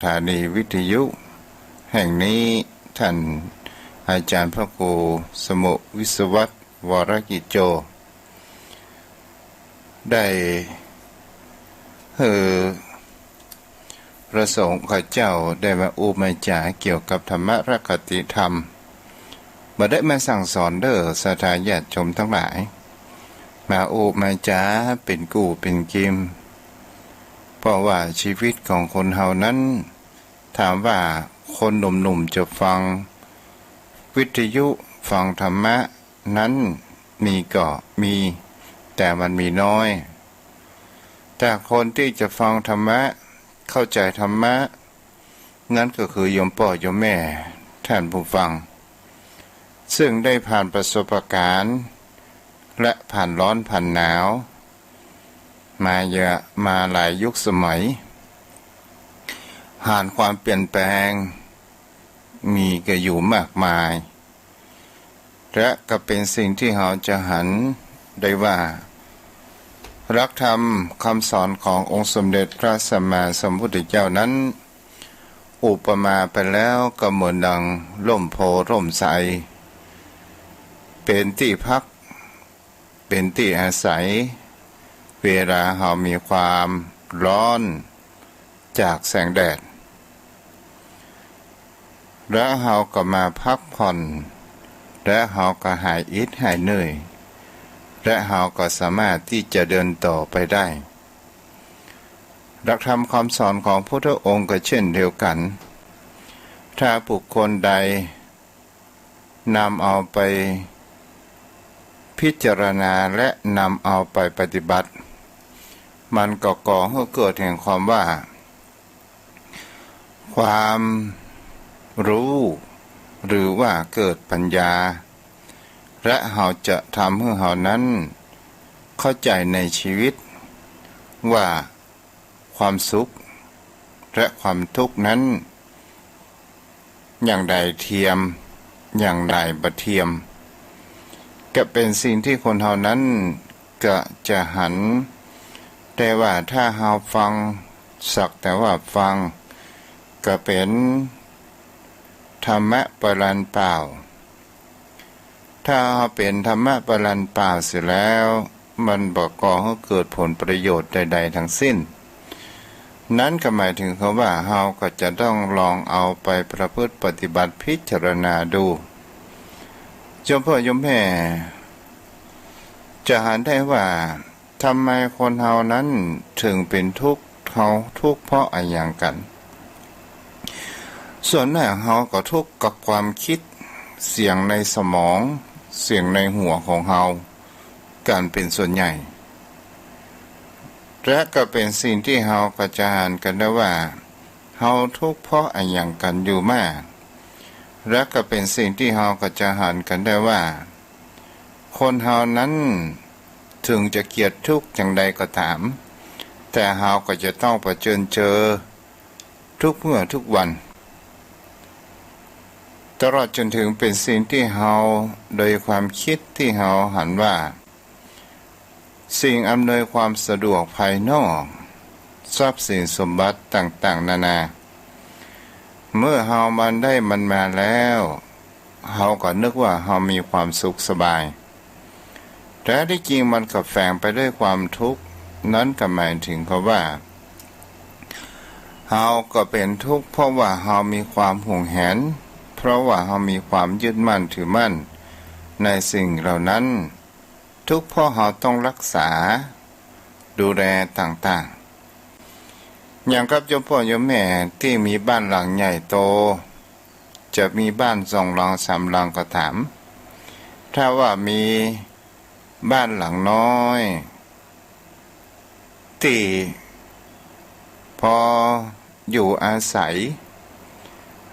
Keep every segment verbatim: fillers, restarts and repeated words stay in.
ถานีวิทยุแห่งนี้ ท่านอาจารย์พระครูสมุ วิศวัตร วรกิจโจ ได้หื้อพระสงฆ์ข้าเจ้าได้มาอู้มาจ๋าเกี่ยวกับธรรมะและคติธรรม บ่ได้มาสั่งสอนเด้อศรัทธาญาติโยมตังหลาย มาอู้มาจ๋าเป๋นกู้เป๋นกิม เพราะว่าชีวิตของคนเฮานั้น ถามว่าคนหนุ่มๆ จะฟังวิทยุฟังธรรมะนั้นมีก่อ มี แต่มันมีน้อย แต่คนตี้จะฟังธรรมะ เข้าใจ๋ธรรมะ นั้นก็คือโยมป้อโยมแม่ท่านผู้ฟัง ซึ่งได้ผ่านประสบการณ์ และผ่านร้อนผ่านหนาว มาเยอะ มาหลายยุคสมัย ผ่านความเปลี่ยนแปลง มีกันอยู่มากมาย และก็เป๋นสิ่งที่เฮาจะหันได้ว่า หลักธรรมคำสอนขององค์สมเด็จพระสัมมาสัมพุทธเจ้านั้น อุปมาไปแล้วก็เหมือนดังร่มโพธิ์ร่มไทร เป๋นตี้พัก เป๋นตี้อาศัย เวลาเฮามีความร้อนจากแสงแดด และเฮาก็มาพักผ่อน และเฮาก็หายอิดหายเหนื่อย และเฮาก็สามารถตี้จะเดินต่อไปได้ หลักธรรมคำสอนของพุทธองค์ก็เช่นเดียวกัน ถ้าบุคคลใด นำเอาไปพิจารณาและนำเอาไปปฏิบัติ มันก็ก่อหื้อเกิดแห่งความว่า ความรู้ หรือว่าเกิดปัญญา และเฮาจะทำหื้อเฮานั้นเข้าใจ๋ในชีวิตว่า ความสุขและความทุกข์นั้น อย่างใดเทียม อย่างใดบ่เทียม ก็เป๋นสิ่งที่คนเฮานั้นก็จะหันได้ว่า ถ้าเฮาฟัง สักแต่ว่าฟัง ก็เป๋นธรรมะปรัญญ์เปล่า ถ้าเป๋นธรรมะปรัญญ์เปล่าเสียแล้ว มันบ่ก่อหื้อเกิดผลประโยชน์ใดๆ ทั้งสิ้น นั้นก็หมายถึงคำว่า เฮาก็จะต้องลองเอาไปประพฤติปฏิบัติพิจารณาดู โยมพ่อโยมแม่ จะหันได้ว่า ทำไมคนเฮานั้นถึงเป๋นทุกข์ เฮาทุกข์เพราะอะหยังกั๋น ส่วนมากเฮาก็ทุกข์กับความคิด เสียงในสมอง เสียงในหัวของเฮากั๋นเป๋นส่วนใหญ่ และก็เป๋นสิ่งที่เฮาก็จะหันกั๋นได้ว่า เฮาทุกข์เพราะอะหยังกั๋นอยู่มาก และก็เป๋นสิ่งที่เฮาก็จะหันกั๋นได้ว่า คนเฮานั้น ถึงจะเกลียดทุกข์อย่างใดก็ต๋าม แต่เฮาก็จะต้องเผชิญเจอทุกเมื่อทุกวัน ตลอดจ๋นถึงเป๋นสิ่งที่เฮา โดยความคิดที่เฮาหันว่า สิ่งอำนวยความสะดวกภายนอก ทรัพย์สินสมบัติต่างๆ นานา เมื่อเฮามันได้มันมาแล้ว เฮาก็นึกว่าเฮามีความสุขสบาย แต่ตี้จริงมันก็แฝงไปด้วยความทุกข์ นั้นก็หมายถึงคำว่า เฮาก็เป๋นทุกข์เพราะว่าเฮามีความหวงแหน เพราะว่าเฮามีความยึดมั่นถือมั่นในสิ่งเหล่านั้น ทุกข์เพราะเฮาต้องรักษา ดูแลต่างๆ อย่างกับโยมพ่อโยมแม่ตี้มีบ้านหลังใหญ่โต จะมีบ้านสองหลังสามหลังก็ต๋าม ถ้าว่ามีบ้านหลังน้อย ตี้พออยู่อาศัย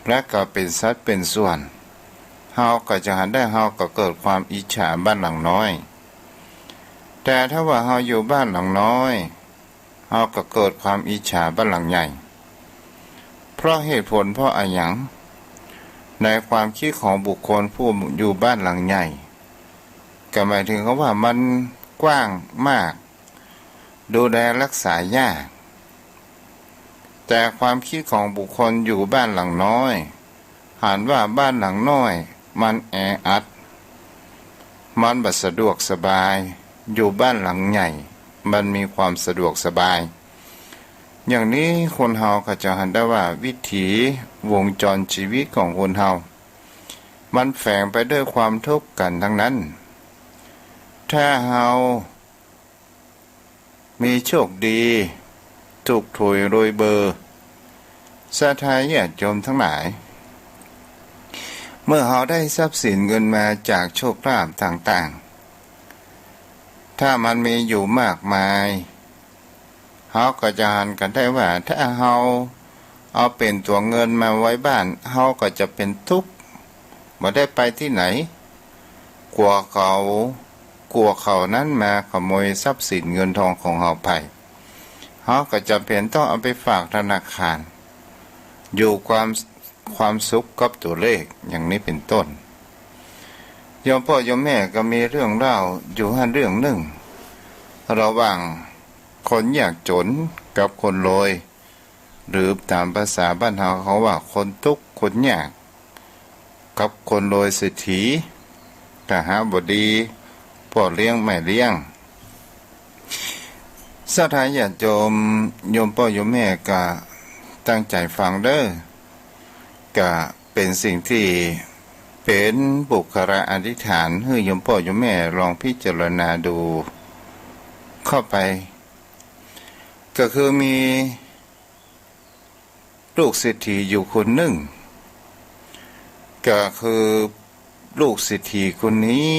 และก็เป๋นสัดเป๋นส่วน เฮาก็จะหันได้ เฮาก็เกิดความอิจฉาบ้านหลังน้อย แต่ถ้าว่าเฮาอยู่บ้านหลังน้อย เฮาก็เกิดความอิจฉาบ้านหลังใหญ่ เพราะเหตุผลเพราะอะหยัง ในความคิดของบุคคลผู้อยู่บ้านหลังใหญ่ ก็หมายถึงคำว่ามันกว้างมาก ดูแลรักษายาก แต่ความกึ๊ดของบุคคลอยู่บ้านหลังน้อย หันว่าบ้านหลังน้อยมันแออัด มันบ่สะดวกสบาย อยู่บ้านหลังใหญ่ มันมีความสะดวกสบาย อย่างนี้คนเฮาก็จะหันได้ว่าวิถีวงจรชีวิตของคนเฮา มันแฝงไปด้วยความทุกข์กั๋นทั้งนั้น ถ้าเฮามีโชคดี ถูกหวยรวยเบอร์ ศรัทธาญาติโยมทั้งหลาย เมื่อเฮาได้ทรัพย์สินเงินมาจากโชคลาภต่างๆ ถ้ามันมีอยู่มากมาย เฮาก็จะหันกั๋นได้ว่า ถ้าเฮาเอาเป๋นตั๋วเงินมาไว้บ้าน เฮาก็จะเป๋นตุ๊กข์ บ่ได้ไปตี้ไหน กั๋วเขา กั๋วเขานั้นมาขโมยทรัพย์สินเงินทองของเฮาไป เฮาก็จ๋ำเป๋นต้องเอาไปฝากธนาคาร อยู่ความ ความสุขกับตั๋วเลข อย่างนี้เป๋นต้น โยมป้อโยมแม่ก็มีเรื่องเล่าอยู่หั้นเรื่องนึ่ง ระหว่างคนยากจ๋นกับคนรวย หรือต๋ามภาษาบ้านเฮาเขาว่าคนตุ๊กข์คนยาก กับคนรวยเศรษฐี กหบดี ป้อเลี้ยงแม่เลี้ยง ศรัทธาญาติโยม โยมป้อโยมแม่ก็ตั้งใจ๋ฟังเน่อ ก็เป๋นสิ่งตี้เป๋นปุคคละอธิษฐาน หื้อโยมป้อโยมแม่ลองพิจารณาดูเข้าไป ก็คือมี ลูกเศรษฐีอยู่คนนึ่ง ก็คือลูกเศรษฐีคนนี้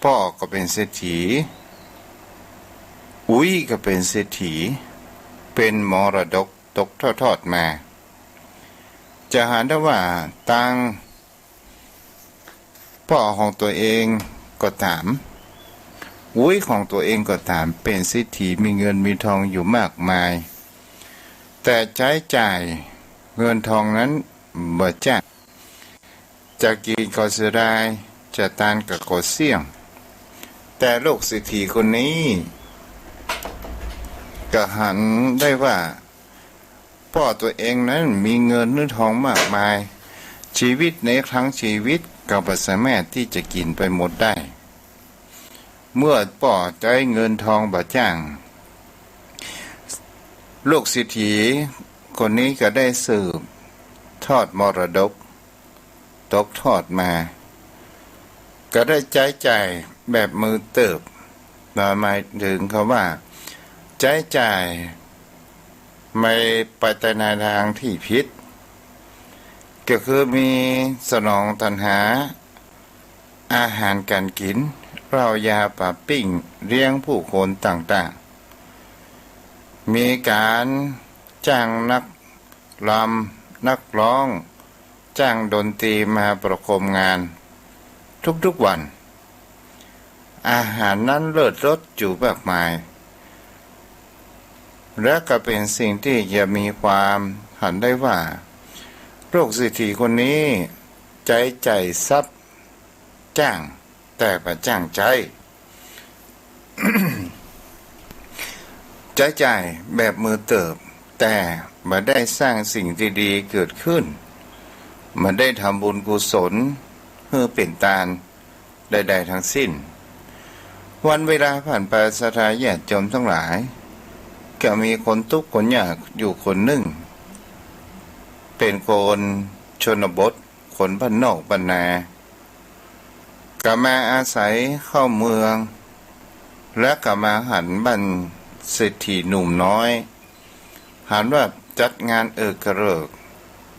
ป้อก็เป๋นเศรษฐี อุ๊ยก็เป๋นเศรษฐี เป๋นมรดกตกทอดๆ มา จะหันได้ว่าตัง ป้อของตั๋วเองก็ต๋าม อุ๊ยของตั๋วเองก็ต๋าม เป๋นเศรษฐีมีเงินมีทองอยู่มากมาย แต่ใจ๊จ่ายเงินทองนั้นบ่จ้าง จะกิ๋นก็เสียดาย จะตานก็กลัวเสี้ยง แต่ลูกเศรษฐีคนนี้ ก็หันได้ว่า ป้อตั๋วเองนั้นมีเงินมีทองมากมาย ชีวิตในครั้งชีวิตก็บ่สามารถตี้จะกิ๋นไปหมดได้ เมื่อป้อใจ๊เงินทองบ่จ้าง ลูกเศรษฐีคนนี้ก็ได้สืบทอดมรดก ตกทอดมา ก็ได้ใจ๊จ่ายแบบมือเติบ หมายเถิงคำว่าใจ๊จ่ายไม่ไปในทางตี้ผิด ก็คือมีสนองตัณหา อาหารก๋านกิ๋น เหล้ายาปาปิ้ง เลี้ยงผู้คนต่างๆ มีก๋านจ้างนักรำนักร้อง จ้างดนตรีมาประโคมงานทุกๆ วัน อาหารนั้นเลิศรสอยู่มากมาย และก็เป๋นสิ่งตี้จะมีความหันได้ว่า ลูกเศรษฐีคนนี้ใจ๊จ่ายทรัพย์จ้าง แต่บ่จ้างใจ๊ ใจ๊จ่ายแบบมือเติบ แต่บ่ได้สร้างสิ่งดีๆ เกิดขึ้น บ่ได้ทำบุญกุศล หื้อเป๋นตานใดๆ ทั้งสิ้น วันเวลาผ่านไป ศรัทธาญาติโยมตังหลาย ก็มีคนตุ๊กข์คนยากอยู่คนนึ่ง เป๋นคนชนบท คนบ้านนอกบ้านนา ก็มาอาศัยเข้าเมือง และก็มาหันบ้านเศรษฐีหนุ่มน้อย หันว่าจัดงานเอิกเกริก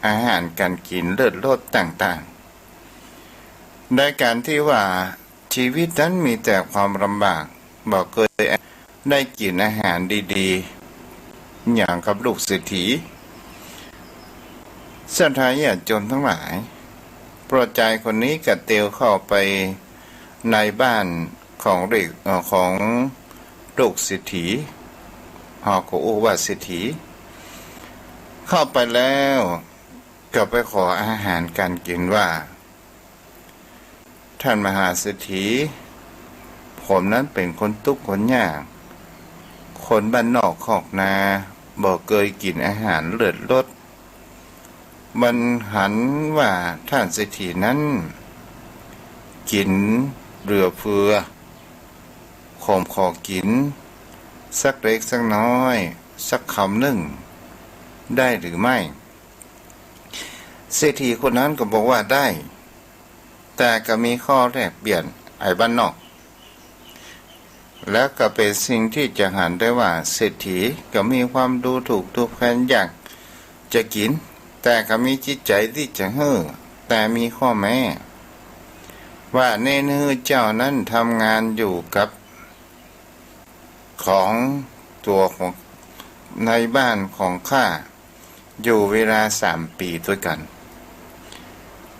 อาหารก๋านกิ๋นเลิศรสต่างๆ ในก๋านตี้ว่าชีวิตนั้นมีแต่ความลำบาก บ่เกยได้กิ๋นอาหารดีๆ หยังกับลูกเศรษฐี ศรัทธาญาติโยมตังหลาย ป้อจายคนนี้ก็เตียวเข้าไปในบ้านของเด็ก เอ่อ ของลูกเศรษฐี เฮาก็อู้ว่าเศรษฐี เข้าไปแล้วก็ไปขออาหารก๋านกิ๋นว่า ท่านมหาเศรษฐี ผมนั้นเป๋นคนตุ๊กข์คนยาก คนบ้านนอกคอกนา บ่เกยกิ๋นอาหารเลิศรส มันหันว่าต้านเศรษฐีนั้นกิ๋นเหลือเฟือ ผมขอกิ๋นสักเล็กสักน้อย สักกำนึ่งได้หรือไม่ เศรษฐีคนนั้นก็บอกว่าได้ แต่ก็มีข้อแลกเปลี่ยน ไอ้บ้านนอก แล้วก็เป๋นสิ่งตี้จะหันได้ว่าเศรษฐีก็มีความดูถูกดูแคลนอยากจะกิ๋น แต่ก็มีจิตใจ๋ตี้จะหื้อ แต่มีข้อแม้ ว่าเน้นหื้อเจ้านั้นทำงานอยู่กับของตั๋วของในบ้านของข้า อยู่เวลาสามปี๋ตวยกั๋น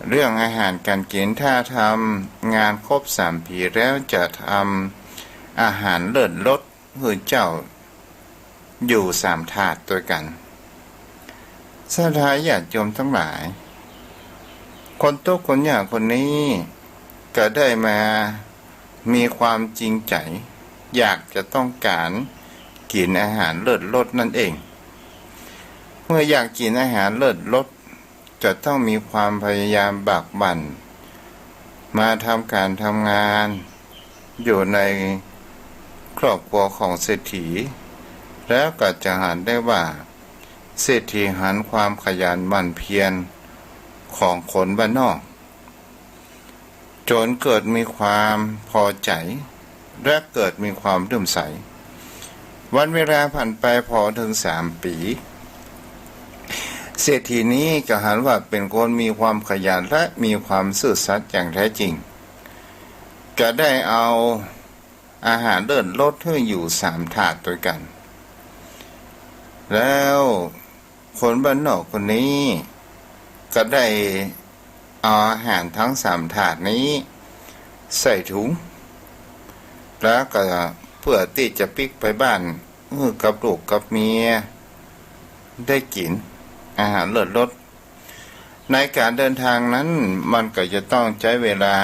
เรื่องอาหารก๋านกิ๋น ถ้าทำงานครบสามปี๋แล้วจะทำอาหารเลิศรสหื้อเจ้าอยู่สามถาดตวยกั๋น ศรัทธาญาติโยมตังหลาย คนตุ๊กข์คนยากคนนี้ก็ได้มา มีความจริงใจ๋ อยากจะต้องก๋านกิ๋นอาหารเลิศรสนั่นเอง เมื่ออยากกิ๋นอาหารเลิศรส จะต้องมีความพยายามบากบั่น มาทำก๋านทำงาน อยู่ในครอบครัวของเศรษฐี แล้วก็จะหันได้ว่า เศรษฐีหันความขยันหมั่นเพียรของคนบ้านนอก จ๋นเกิดมีความพอใจ๋ และเกิดมีความเลื่อมใส วันเวลาผ่านไปพอเถิงสามปี๋ เศรษฐีนี้ก็หันว่าเป๋นคนมีความขยันและมีความซื่อสัตย์อย่างแท้จริง ก็ได้เอาอาหารเลิศรสหื้ออยู่สามถาดตวยกั๋น แล้ว คนบ้านนอกคนนี้ก็ได้เอาอาหารตึงสามถาดนี้ใส่ถุง แล้วก็เปื้อตี้จะปิ๊กไปบ้านหื้อกับลูกกับเมียได้กิ๋นอาหารเลิศรส ในก๋านเดินตางนั้นมันก็จะต้องใจ๊เวลา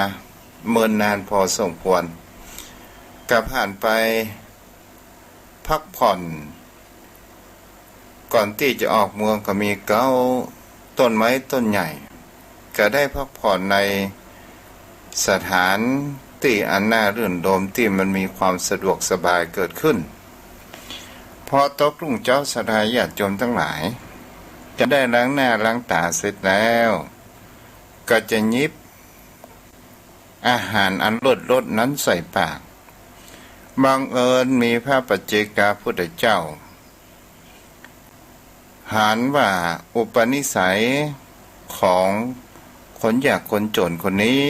เมินนานพอสมควร ก็ผ่านไป พักผ่อน ก่อนตี้จะออกเมืองก็มีเก๊าต้นไม้ต้นใหญ่ ก็ได้พักผ่อนในสถานตี้อันน่ารื่นรมย์ตี้มันมีความสะดวกสบายเกิดขึ้น พอตกรุ่งเจ๊าศรัทธาญาติโยมตังหลาย ก็ได้ล้างหน้าล้างต๋าเสร็จแล้ว ก็จะหยิบ อาหารอันเลิศรสนั้นใส่ปาก บังเอิญมีพระปัจเจกพุทธเจ้า หันว่าอุปนิสัยของคนยากคนจ๋นคนนี้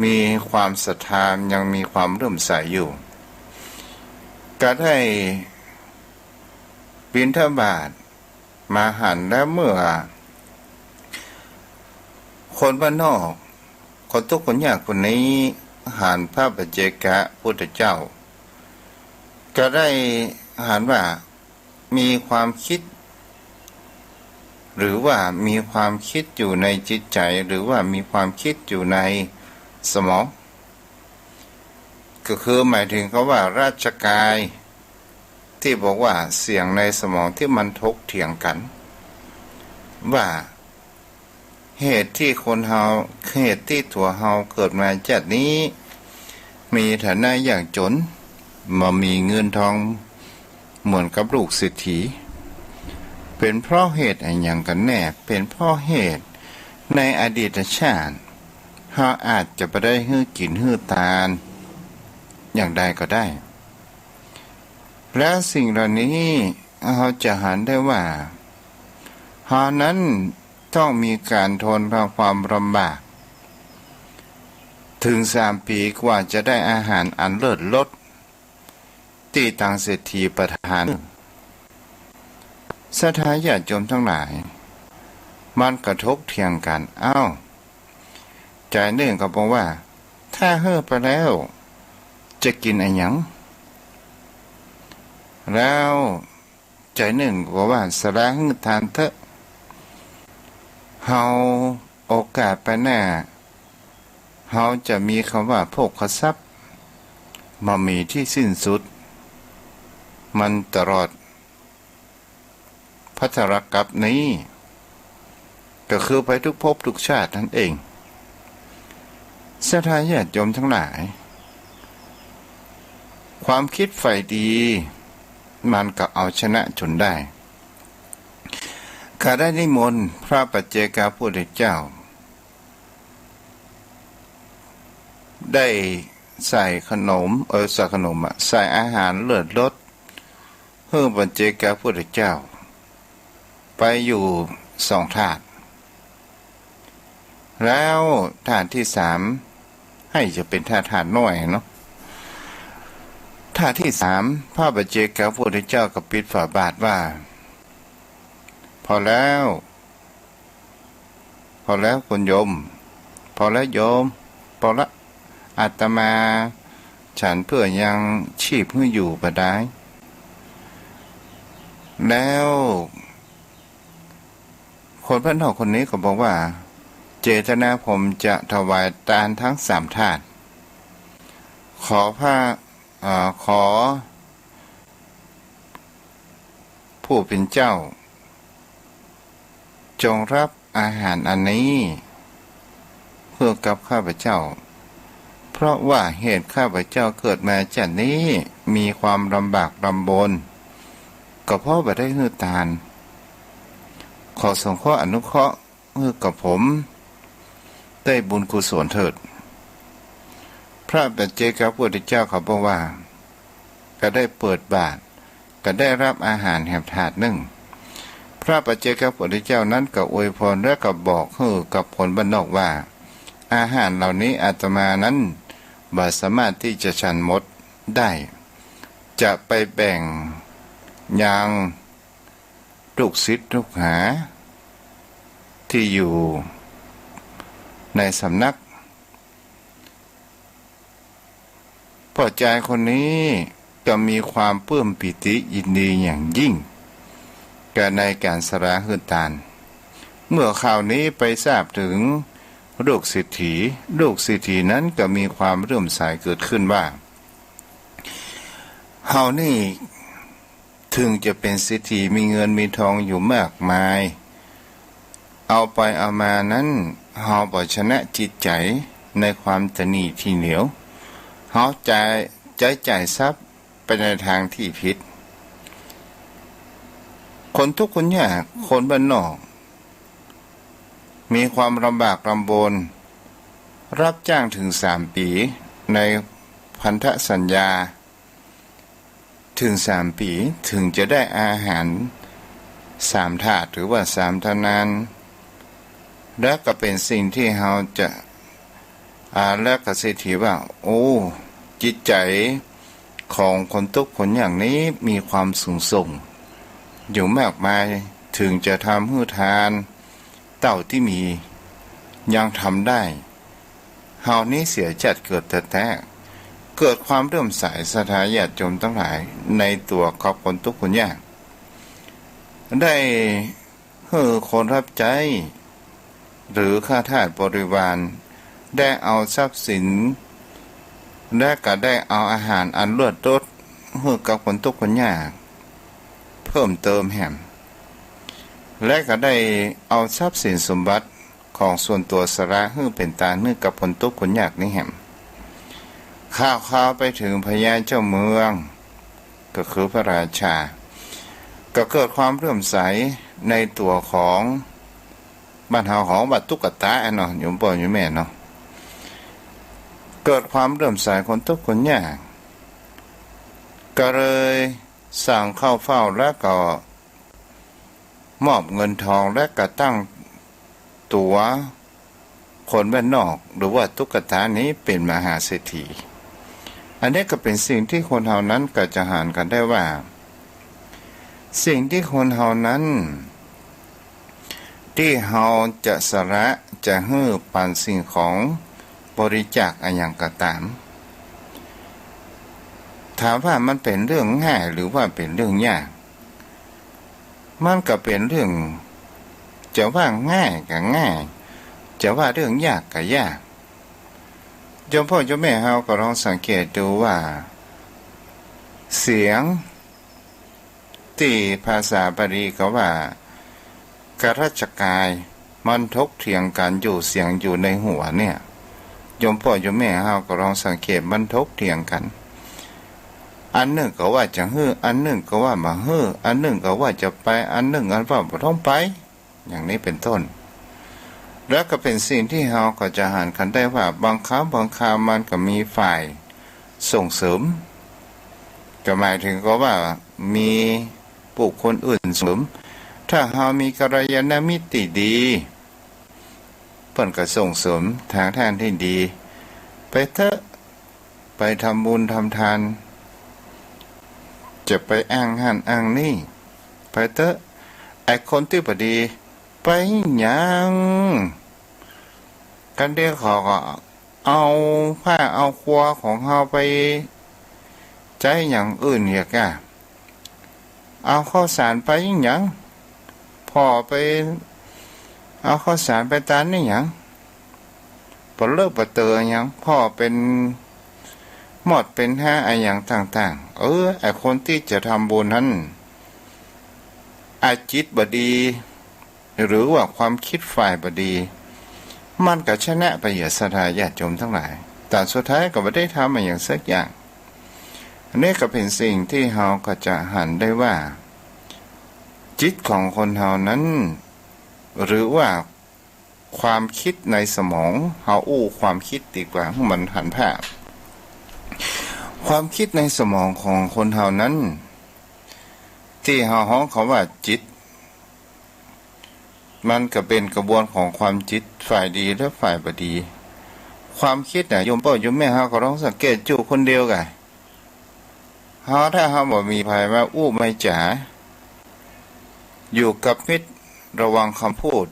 มีความศรัทธายังมีความเลื่อมใสอยู่ ก็ได้บิณฑบาต มาหันแล้วเมื่อ คนบ้านนอก คนตุ๊กข์คนยากคนนี้หันพระปัจเจกพุทธเจ้า ก็ได้หันว่ามีความคิด หรือว่ามีความคิดอยู่ในจิตใจ๋ หรือว่ามีความคิดอยู่ในสมอง ก็คือหมายถึงคำว่าราชกาย ตี้บอกว่าเสียงในสมองตี้มันถกเถียงกั๋น ว่าเหตุตี้คนเฮา เหตุตี้ตั๋วเฮาเกิดมาจาตินี้ มีฐานะยากจ๋น บ่มีเงินทองเหมือนกับลูกเศรษฐี เป๋นเพราะเหตุอะหยังกั๋นแน่ เป๋นเพราะเหตุในอดีตชาติ เฮาอาจจะบ่ได้หื้อกิ๋นหื้อตานอย่างใดก็ได้ และสิ่งเหล่านี้เฮาจะหันได้ว่า เฮานั้นต้องมีก๋านทนความลำบาก เถิงสามปี๋กว่าจะได้อาหารอันเลิศรส ตี้ตางเศรษฐีประทาน ศรัทธาญาติโยมตังหลาย มันก็ถกเถียงกั๋น อ้าว จ๋ายนึ่งก็บอกว่า ถ้าหื้อไปแล้ว จะกิ๋นอะหยัง แล้วจ๋ายนึ่งก็บอกว่า สละหื้อตานเต๊อะ เฮาโอกาสไปหน้า เฮาจะมีคำว่าโภคทรัพย์ บ่มีตี้สิ้นสุด มันตลอด ภัทรกัปนี้ ก็คือไปทุกภพทุกชาตินั่นเอง ศรัทธาญาติโยมทั้งหลาย ความคิดใฝ่ดี มันก็เอาชนะจนได้ ข้าได้นิมนต์พระปัจเจกพุทธเจ้า ได้ใส่ขนม เออ ใส่ขนมอะ ใส่อาหารเลิศรส หื้อปัจเจกพุทธเจ้า ไปอยู่สองธาตุ แล้วธาตุที่สาม หื้อจะเป๋นธาตุ ธาตุน้อยเนาะ ธาตุที่สาม พระปัจเจกพุทธเจ้าก็ปิดฝาบาตรว่า พอแล้ว พอแล้วคุณโยม พอแล้วโยม พอละ อาตมาฉันเพื่อยังชีพหื้ออยู่บ่ดาย แล้วคนบ้านนอกคนนี้ก็บอกว่า เจตนาผมจะถวายตานทั้งสามธาตุ ขอพระ เอ่อ ขอผู้เป๋นเจ้า จงรับอาหารอันนี้ หื้อกับข้าพเจ้า เพราะว่าเหตุข้าพเจ้าเกิดมาชาตินี้ มีความลำบากลำบน ก็เพราะบ่ได้หื้อตาน ขอสงเคราะห์อนุเคราะห์ หื้อกับผมได้บุญกุศลเถิด พระปัจเจกพุทธเจ้าเขาบอกว่า ก็ได้เปิดบาตร ก็ได้รับอาหารแหมถาดนึ่ง พระปัจเจกพุทธเจ้านั้นก็อวยพรและก็บอกหื้อกับคนบ้านนอกว่า อาหารเหล่านี้อาตมานั้นบ่สามารถตี้จะฉันหมดได้ จะไปแบ่งยัง ลูกศิษย์ลูกหาตี้อยู่ในสำนัก ป้อจายคนนี้ก็มีความปลื้มปีติยินดีอย่างยิ่ง กับในก๋านสละหื้อตาน เมื่อข่าวนี้ไปทราบเถิงลูกเศรษฐี ลูกเศรษฐีนั้นก็มีความเลื่อมใสเกิดขึ้นว่า เฮานี่ เถิงจะเป๋นเศรษฐีมีเงินมีทองอยู่มากมาย เอาไปเอามานั้น เฮาบ่ชนะจิตใจ๋ในความตระหนี่ทีเหลียว เฮาใจ๊ ใจ๊จ่ายทรัพย์ไปในตางตี้ผิด คนตุ๊กข์คนยาก คนบ้านนอก มีความลำบากลำบน รับจ้างเถิงสามปี๋ ในพันธสัญญา เถิงสามปี๋ เถิงจะได้อาหารสามธาตุ หรือว่าสามธาตุนั้น และก็เป๋นสิ่งตี้เฮาจะ อ่า และก็เศรษฐีว่า โอ้ จิตใจ๋ของคนตุ๊กข์คนยากนี้มีความสูงส่งอยู่มากมาย เถิงจะทำหื้อตานเต้าตี้มี ยังทำได้ เฮานี้เสียชาติเกิดแต๊ๆ เกิดความเลื่อมใสศรัทธาญาติโยมตังหลายในตั๋วของคนตุ๊กข์คนยาก ได้หื้อคนฮับใจ๊ หรือข้าทาสบริวาร ได้เอาทรัพย์สิน และก็ได้เอาอาหารอันเลิศรสหื้อกับคนตุ๊กข์คนยาก เพิ่มเติมแหม และก็ได้เอาทรัพย์สินสมบัติ ของส่วนตั๋วสละหื้อเป๋นตานหื้อกับคนตุ๊กข์คนยากนี้แหม ข่าวๆ ไปเถิงพญาเจ้าเมือง ก็คือพระราชา ก็เกิดความเลื่อมใสในตั๋วของบ้านเฮาฮ้องว่าตุ๊กตาอะเนาะ โยมป้อโยมแม่เนาะ เกิดความเลื่อมใสคนตุ๊กข์คนยาก ก็เลยสั่งเข้าเฝ้าแล้วก็ มอบเงินทองและก็ตั้งตั๋วคนบ้านนอก หรือว่าตุ๊กตานี้เป๋นมหาเศรษฐี อันนี้ก็เป๋นสิ่งตี้คนเฮานั้นก็จะหันกั๋นได้ว่า สิ่งตี้คนเฮานั้น ตี้เฮาจะสละ จะหื้อปันสิ่งของบริจาคอะหยังก็ต๋าม ถามว่ามันเป๋นเรื่องง่ายหรือว่าเป๋นเรื่องยาก มันก็เป๋นเรื่อง จะว่าง่ายก็ง่าย จะว่าเรื่องยากก็ยาก โยมป้อโยมแม่เฮาก็ลองสังเกตดูว่า เสียง ตี้ภาษาบาลีก็ว่า กรัชกาย มันถกเถียงกั๋นอยู่เสียงอยู่ในหัวเนี่ย โยมป้อโยมแม่เฮาก็ลองสังเกต มันถกเถียงกั๋น อันนึ่งก็ว่าจะหื้อ อันนึ่งก็ว่าบ่หื้อ อันนึ่งก็ว่าจะไป อันนึ่งอันว่าบ่ต้องไป อย่างนี้เป็นต้น แล้วก็เป๋นสิ่งตี้เฮาก็จะหันกั๋นได้ว่า บางครั้งบางคราวมันก็มีฝ่ายส่งเสริม ก็หมายถึงก็ว่ามีบุคคลอื่นส่งเสริม ถ้าเฮามีกัลยาณมิตรตี้ดี เปิ้นก็ส่งเสริมทางด้านตี้ดี ไปเต๊อะ ไปทำบุญทำทาน จะไปอ้างหั้นอ้างนี่ ไปเต๊อะ ไอ้คนตี้บ่ดี ไปหยัง กันเดียวเขาก็เอาผ้าเอาครัวของเฮาไปใจ๊อย่างอื่นอีกอะ เอาข้าวสารไปหยัง ผ่อไป เอาข้าวสารไปตานนี่หยัง ปะเลอะปะเตอะหยัง ผ่อเป๋นมอดเป๋นห้าอะหยังต่างๆ เออ ไอ้คนตี้จะทำบุญหั้น ไอ้จิตบ่ดี หรือว่าความคิดฝ่ายบ่ดี มันก็ชนะไปเยียะ ศรัทธาญาติโยมตังหลาย แต่สุดท้ายก็บ่ได้ทำอะหยังสักอย่าง อันนี้ก็เป๋นสิ่งตี้เฮาก็จะหันได้ว่า จิตของคนเฮานั้น หรือว่าความคิดในสมอง เฮาอู้ความคิดดีกว่า หื้อมันหันภาพ ความคิดในสมองของคนเฮานั้น ตี้เฮาฮ้องเขาว่าจิต มันก็เป๋นกระบวนของความคิดฝ่ายดีและฝ่ายบ่ดี ความคิดน่ะ โยมป้อโยมแม่เฮาก็ลองสังเกต อยู่คนเดียวก่ะ เฮาถ้าเฮาบ่มีใผมาอู้มาจ๋า อยู่กับมิตรระวังคำพูด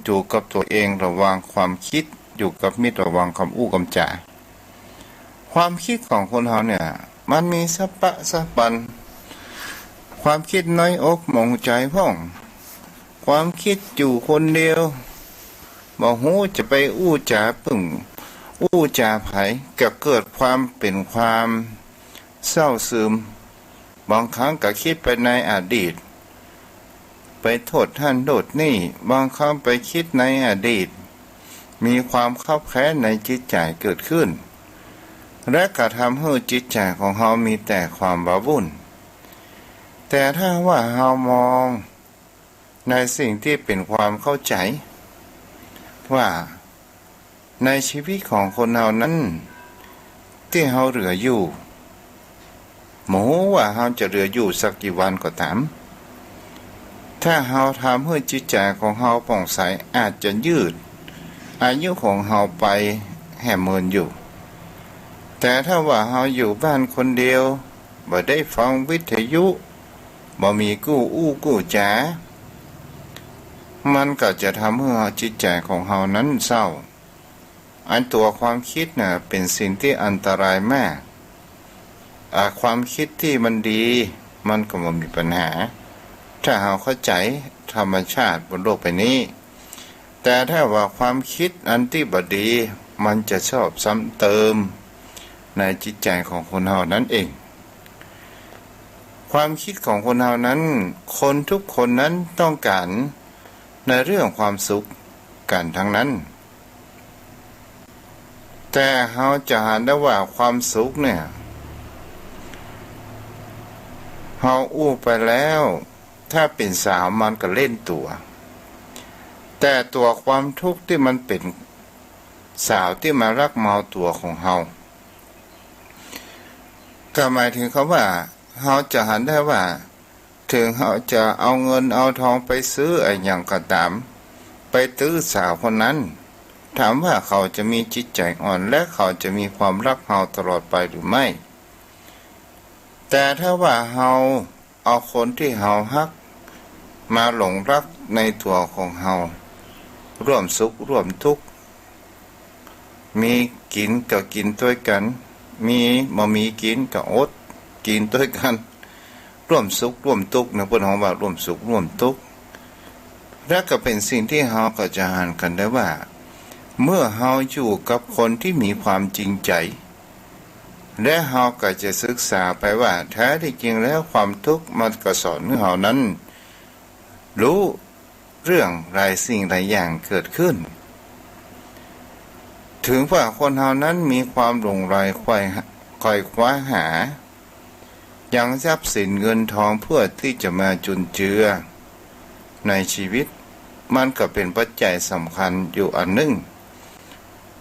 อยู่กับตั๋วเองระวังความคิด อยู่กับมิตรระวังกำอู้กำจ๋า ความคิดของคนเฮาเนี่ย มันมีสะปะสะปัน ความคิดน้อยอกหมองใจ๋พ่อง ความคิดอยู่คนเดียว บ่ฮู้จะไปอู้จ๋าปึ้ง อู้จ๋าใผ ก็เกิดความเป๋นความเศร้าซึม บางครั้งก็คิดไปในอดีต ไปโทษหั้นโทษนี่ บางครั้งไปคิดในอดีต มีความคับแค้นในจิตใจ๋เกิดขึ้น และก็ทำหื้อจิตใจ๋ของเฮามีแต่ความว้าวุ่น แต่ถ้าว่าเฮามองในสิ่งตี้เป๋นความเข้าใจ๋ ว่า ในชีวิตของคนเฮานั้น ตี้เฮาเหลืออยู่ บ่ฮู้ว่าเฮาจะเหลืออยู่สักกี่วันก็ต๋าม ถ้าเฮาทำหื้อจิตใจ๋ของเฮาผ่องใส อาจจะยืดอายุของเฮาไปแหมเมินอยู่ แต่ถ้าว่าเฮาอยู่บ้านคนเดียว บ่ได้ฟังวิทยุ บ่มีกู้อู้กู้จ๋า มันก็จะทำหื้อจิตใจ๋ของเฮานั้นเศร้า อันตั๋วความคิดน่ะเป๋นสิ่งตี้อันตรายมาก อ่า ความคิดตี้มันดี มันก็บ่มีปัญหา ถ้าเฮาเข้าใจ๋ธรรมชาติบนโลกใบนี้ แต่ถ้าว่าความคิดอันตี้บ่ดี มันจะชอบซ้ำเติมในจิตใจ๋ของคนเฮานั้นเอง ความคิดของคนเฮานั้น คนทุกคนนั้นต้องก๋านในเรื่องความสุขกั๋นทั้งนั้น แต่เฮาจะหันได้ว่าความสุขเนี่ย เฮาอู้ไปแล้ว ถ้าเป๋นสาวมันก็เล่นตั๋ว แต่ตั๋วความทุกข์ตี้มันเป๋นสาวตี้มาลักมาเอาตั๋วของเฮา ก็หมายถึงกำว่า เฮาจะหันได้ว่า เถิงเฮาจะเอาเงินเอาทองไปซื้ออะหยังก็ต๋าม ไปตื้อสาวคนนั้น ถามว่าเขาจะมีจิตใจ๋อ่อน และเขาจะมีความฮักเฮาตลอดไปหรือไม่ แต่ถ้าว่าเฮาเอาคนตี้เฮาฮักมาหลงฮักในตั๋วของเฮา ร่วมสุขร่วมตุ๊กข์ มีกิ๋นก็กิ๋นตวยกั๋น มี บ่มีกิ๋นก็อดกิ๋นตวยกั๋น ร่วมสุขร่วมตุ๊กข์นะ เปิ้นฮ้องว่าร่วมสุขร่วมตุ๊กข์ และก็เป๋นสิ่งตี้เฮาก็จะหันกั๋นได้ว่า เมื่อเฮาอยู่กับคนตี้มีความจริงใจ๋ และเฮาก็จะศึกษาไปว่าแท้ที่จริงแล้วความทุกข์มันก็สอนหื้อเฮานั้น ฮู้เรื่องหลายสิ่งหลายอย่างเกิดขึ้น เถิงว่าคนเฮานั้นมีความหลงใหลใฝ่ ใฝ่คว้าหา ยังทรัพย์สินเงินทองเพื่อตี้จะมาจุนเจือในชีวิต มันก็เป๋นปัจจัยสำคัญอยู่อันนึ่ง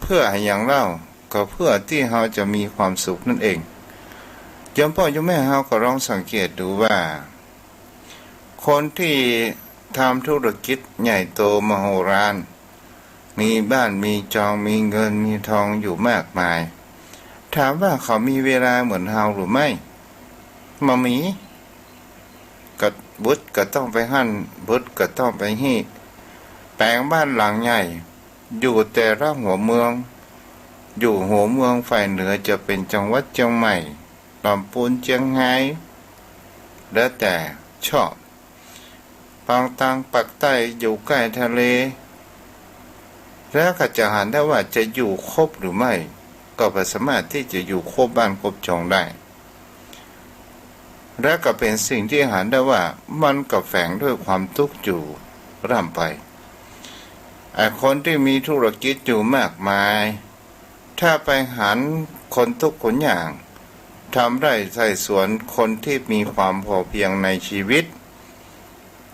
เปื้ออะหยังเล่า ก็เปื้อตี้เฮาจะมีความสุขนั่นเอง โยมป้อโยมแม่เฮาก็ลองสังเกตดูว่า คนตี้ทำธุรกิจใหญ่โตมโหฬาร มีบ้านมีจอง มีเงินมีทองอยู่มากมาย ถามว่าเขามีเวลาเหมือนเฮาหรือไม่ บ่มี ก็บึดก็ต้องไปหั้น บึดก็ต้องไปฮี้ แป๋งบ้านหลังใหญ่ อยู่แต่ละหัวเมือง อยู่หัวเมืองฝ่ายเหนือจะเป๋นจังหวัดเจียงใหม่ ลำปูน เจียงฮาย แล้วแต่ชอบ บางตังปากใต้อยู่ใก้ทะเล แล้วก็จะหันได้ว่าจะอยู่ครบหรือไม่ ก็บ่สามารถตี้จะอยู่ครบบ้านครบจองได้ และก็เป๋นสิ่งตี้หันได้ว่ามันก็แฝงด้วยความทุกข์อยู่ร่ำไป ไอ้คนตี้มีธุรกิจอยู่มากมาย ถ้าไปหันคนทุกข์คนยาก ทำไร่ไถสวน คนตี้มีความพอเพียงในชีวิต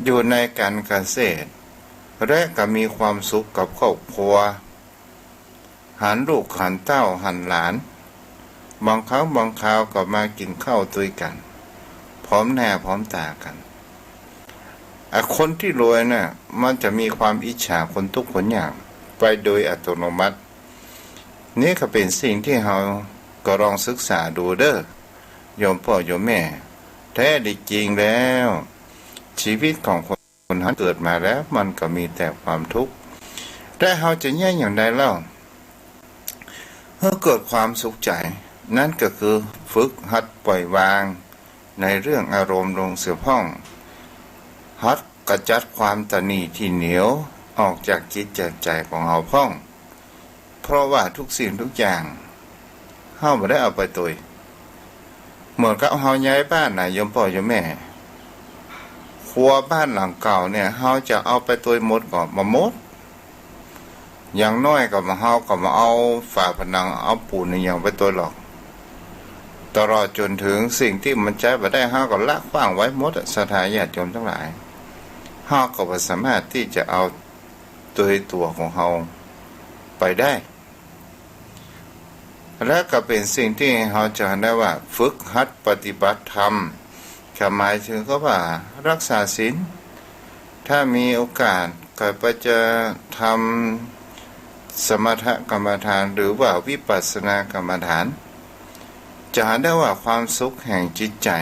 อยู่ในการเกษตร และก็มีความสุขกับครอบครัว หันลูกหันเต้าหันหลาน บางครั้งบางคราวก็มากิ๋นข้าวตวยกั๋น พร้อมหน้าพร้อมต๋ากั๋น ไอ้คนตี้รวยน่ะ มันจะมีความอิจฉาคนทุกข์คนยากไปโดยอัตโนมัติ นี่ก็เป๋นสิ่งตี้เฮาก็ลองศึกษาดูเด้อ โยมป้อโยมแม่ แท้ที่จริงแล้ว ชีวิตของคน คนเฮาเกิดมาแล้วมันก็มีแต่ความทุกข์ และเฮาจะแก้อย่างใดเล่า หื้อเกิดความสุขใจ๋ นั้นก็คือฝึกหัดปล่อยวางในเรื่องอารมณ์ลงเสียพ่อง หัดกำจัดความตระหนี่ตี้เหนียวออกจากจิตจากใจ๋ของเฮาพ่อง เพราะว่าทุกสิ่งทุกอย่าง เฮาบ่ได้เอาไปตวย เหมือนกับเฮาย้ายบ้านน่ะ โยมป้อโยมแม่ ครัวบ้านหลังเก่าเนี่ย เฮาจะเอาไปตวยหมดก็บ่หมด อย่างน้อยก็บ่ เฮาก็บ่เอาฝาผนัง เอาปูนอะหยังไปตวยหรอก ตลอดจ๋นเถิงสิ่งตี้มันใจ๊บ่ได้ เฮาก็ละขว้างไว้หมดอะ ศรัทธาญาติโยมตังหลาย เฮาก็บ่สามารถตี้จะเอาตวยตั๋วของเฮาไปได้ และก็เป๋นสิ่งตี้เฮาจะหันได้ว่าฝึกหัดปฏิบัติธรรม ก็หมายเถิงกับว่ารักษาศีล ถ้ามีโอกาสก็ไปจะทำสมถกรรมฐานหรือว่าวิปัสสนากรรมฐาน จะหันได้ว่าความสุขแห่งจิตใจ๋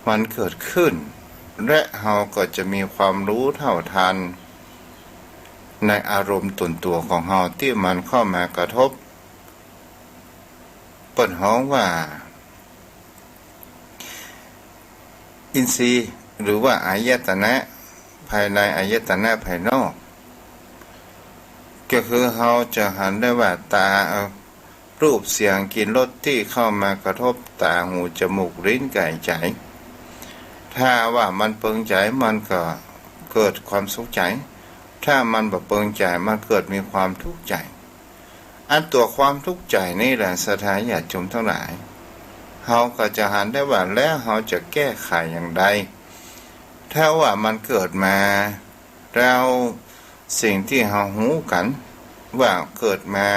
มันเกิดขึ้น และเฮาก็จะมีความฮู้เท่าทันในอารมณ์ตนตั๋วของเฮาตี้มันเข้ามากระทบ เปิ้นฮ้องว่า อินทรีย์ หรือว่าอายตนะภายในอายตนะภายนอก ก็คือเฮาจะหันได้ว่าต๋า เอ่อ รูป เสียง กลิ่น รส ตี้เข้ามากระทบต๋า หู จมูก ลิ้น ก๋าย ใจ๋ ถ้าว่ามันเปิงใจ๋ มันก็เกิดความสุขใจ๋ ถ้ามันบ่เปิงใจ๋ มันเกิดมีความทุกข์ใจ๋ อันตั๋วความทุกข์ใจ๋นี่แหละ ศรัทธาญาติโยมตังหลาย เฮาก็จะหันได้ว่า แล้วเฮาจะแก้ไขอย่างใด ถ้าว่ามันเกิดมา แล้วสิ่งตี้เฮาฮู้กั๋นว่าเกิดมา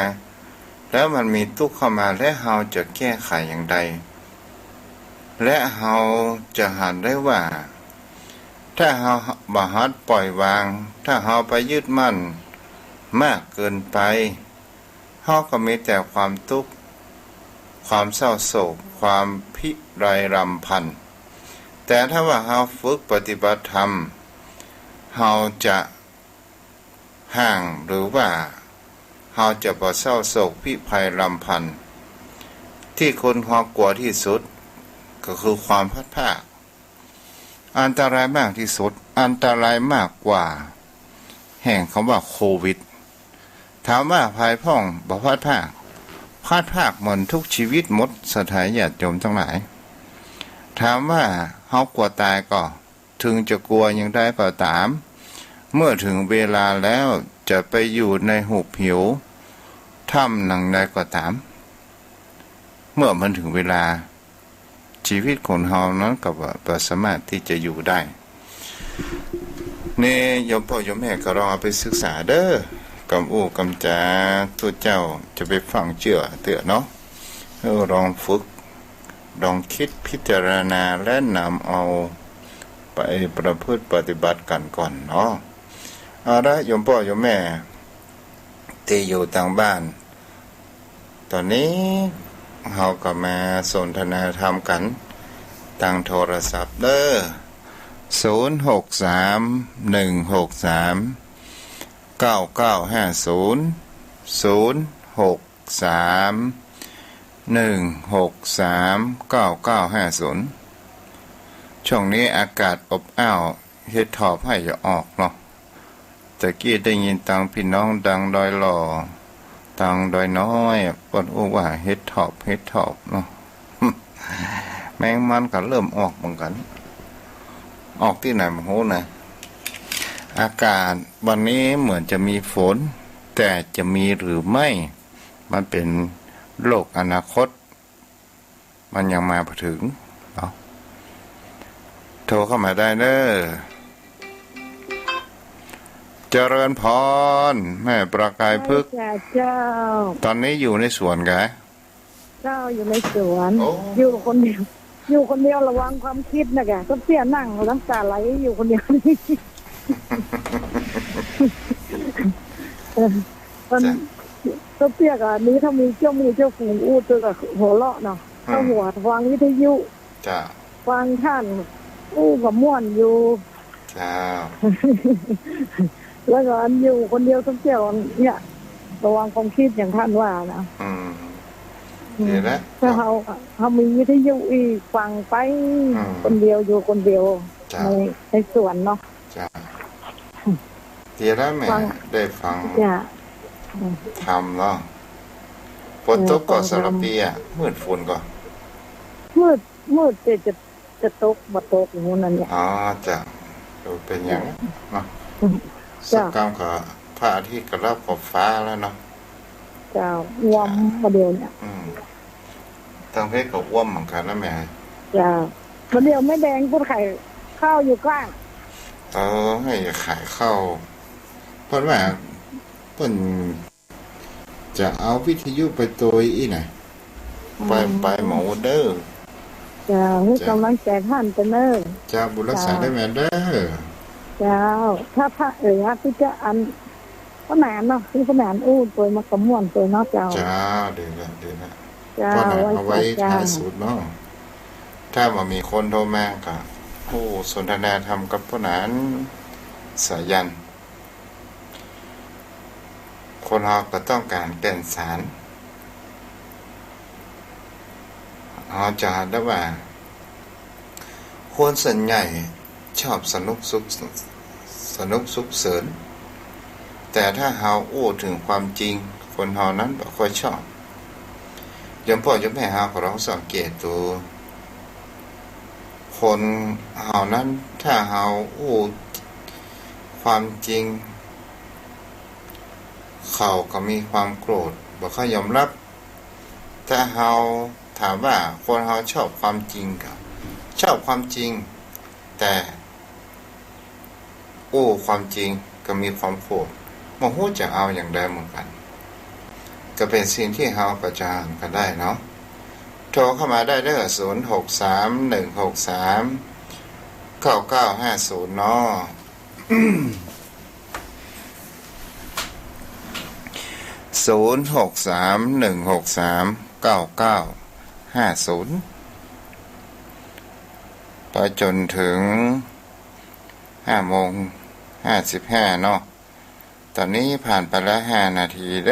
แล้วมันมีตุ๊กข์เข้ามา และเฮาจะแก้ไขอย่างใด และเฮาจะหันได้ว่า ถ้าเฮาบ่หัดปล่อยวาง ถ้าเฮาไปยึดมั่นมากเกินไป เฮาก็มีแต่ความตุ๊กข์ ความเศร้าโศก ความพิไรรำพัน แต่ถ้าว่าเฮาฝึกปฏิบัติธรรม เฮาจะห่าง หรือว่าเฮาจะบ่เศร้าโศกพิไรรำพัน ตี้คนเฮากลัวตี้สุด ก็คือความพลัดพราก อันตรายมากตี้สุด อันตรายมากกว่าแห่งกำว่าโควิด ถามว่าใผพ่องบ่พลัดพราก พลัดพรากเหมือนทุกชีวิตหมด ศรัทธาญาติโยมตังหลาย ถามว่าเฮากลัวต๋ายก่อ เถิงจะกลัวอย่างใดก็ต๋าม เมื่อเถิงเวลาแล้วจะไปอยู่ในหุบเหวถ้ำหนองใดก็ต๋าม เมื่อมันเถิงเวลา ชีวิตคนเฮานั้นก็บ่ บ่สามารถตี้จะอยู่ได้ นี่โยมป้อโยมแม่ก็ลองเอาไปศึกษาเด้อ กำอู้กำจาตุ๊เจ้าจะไปฟั่งเจื้อเตื้อเนาะ เออ ลองฝึก ลองกึ๊ดพิจารณาและนำเอาไปประพฤติปฏิบัติกั๋นก่อนเนาะ เอาละโยมป้อโยมแม่ตี้อยู่ตางบ้าน ต๋อนนี้เฮาก็มาสนทนาธรรมกั๋นตางโทรศัพท์เด้อ ศูนย์หกสาม หนึ่งหกสาม เก้าเก้าห้าศูนย์ ศูนย์หกสาม หนึ่งหกสาม เก้าเก้าห้าศูนย์ ช่วงนี้อากาศอบอ้าว เห็ดถอบให้จะออกเนาะ ตะกี้ได้ยินตางปี้น้องตางดอยหล่อ ตางดอยน้อย เปิ้นอู้ว่าเห็ดถอบ เห็ดถอบเนาะ แมงมันก็เริ่มออกเหมือนกั๋น ออกตี้ไหนบ่ฮู้นะ อากาศวันนี้เหมือนจะมีฝน แต่จะมีหรือไม่ มันเป๋นโลกอนาคต มันยังมาบ่เถิงเนาะ โทรเข้ามาได้เน้อ เจริญพร แม่ประกายพฤกษ์ เจ้า เจ้า ต๋อนนี้อยู่ในสวนกะ เจ้า อยู่ในสวน โอ้ อยู่คนเดียว อยู่คนเดียวระวังความกึ๊ดนะกะ ก็เตี้ยนั่งน้ำต๋าไหลอยู่คนเดียว เออ มัน จ้ะ ก็เตี้ยกะ มีถ้ามีเจ้าหมู่เจ้าฝูงอู้เตื้อก็หัวเราะเนาะ อืม ก็หัวฟังวิทยุ จ้ะ ฟังต้านอู้ก็ม่วนอยู่ จ้ะ แล้วก็อันอยู่คนเดียวก็เตี้ยเนี่ย ระวังความกึ๊ดอย่างต้านว่านะ อืม อืม ดีแล้ว ถ้าเฮา เฮามีวิทยุอี้ฟังไป อืม คนเดียวอยู่คนเดียว จ้ะ ใน ในสวนเนาะ จ้ะ ดีแล้วแม่ ฟัง ได้ฟัง จ้ะ อืม ธรรมเนาะ ฝนตกก่อ เออ ฟังธรรม สารภีอะ มืดฝนก่อ มืด มืดแต่จะ จะตกบ่ตกอย่างนั้นเนี่ย อ๋อ จ้ะ เออ เป๋นอย่างเนาะ อืม สักกำก็พระอาทิตย์ก็ลับขอบฟ้าแล้วเนาะ เจ้า อ้วม จ้ะ บ่าเดี่ยวเนี่ย อืม ตางเพชรก็อ้วมเหมือนกั๋นนะแม่ เจ้า บ่าเดี่ยวแม่แดงเปิ้นขายข้าวอยู่ก้าง เออ หื้อขายข้าว เปิ้นว่า เปิ้นจะเอาวิทยุไปโตยอี้น่ะ ไป อืม ไปหมอเด้อ เจ้า หื้อกำลังใจ๋ต้านเปิ้นเน้อ เจ้า บุญรักษา เจ้า ได้แม่เด้อ เจ้า ถ้าพระเอ๋ย อาทิตย์จะอัน ป้อหนานเนาะ ตี้ป้อหนานอู้ตวยมาก็ม่วนตวยเนาะเจ้า เจ้า ดีแล้ว ดีแล้ว เจ้า ป้อหนานเอาไว้ ไว้ เจ้า ท้ายสุดเนาะ ถ้าบ่มีคนโทรมาก็ โอ้ สนทนาธรรมกับป้อหนานสายัณ คนเฮาก็ต้องก๋านแก่นสาร เฮาจะหันได้ว่า คนส่วนใหญ่ชอบสนุกสุข สนุกสุขเสิน แต่ถ้าเฮาอู้เถิงความจริง คนเฮานั้นบ่ค่อยชอบ โยมป้อโยมแม่เฮาก็ลองสังเกตดู คนเฮานั้น ถ้าเฮาอู้ความจริง เขาก็มีความโกรธ บ่ค่อยยอมรับ ถ้าเฮาถามว่าคนเฮาชอบความจริงก็ ชอบความจริง แต่อู้ความจริงก็มีความโกรธ บ่ฮู้จะเอาอย่างใดเหมือนกั๋น ก็เป๋นสิ่งตี้เฮาก็จะหันกั๋นได้เนาะ โทรเข้ามาได้เด้อ ศูนย์หกสาม หนึ่งหกสาม เก้าเก้าห้าศูนย์ เนาะ ศูนย์หกสาม หนึ่งหกสาม เก้าเก้าห้าศูนย์ ไปจ๋นเถิงห้าโมงห้าสิบห้าเนาะ ต๋อนนี้ผ่านไปแล้วห้านาที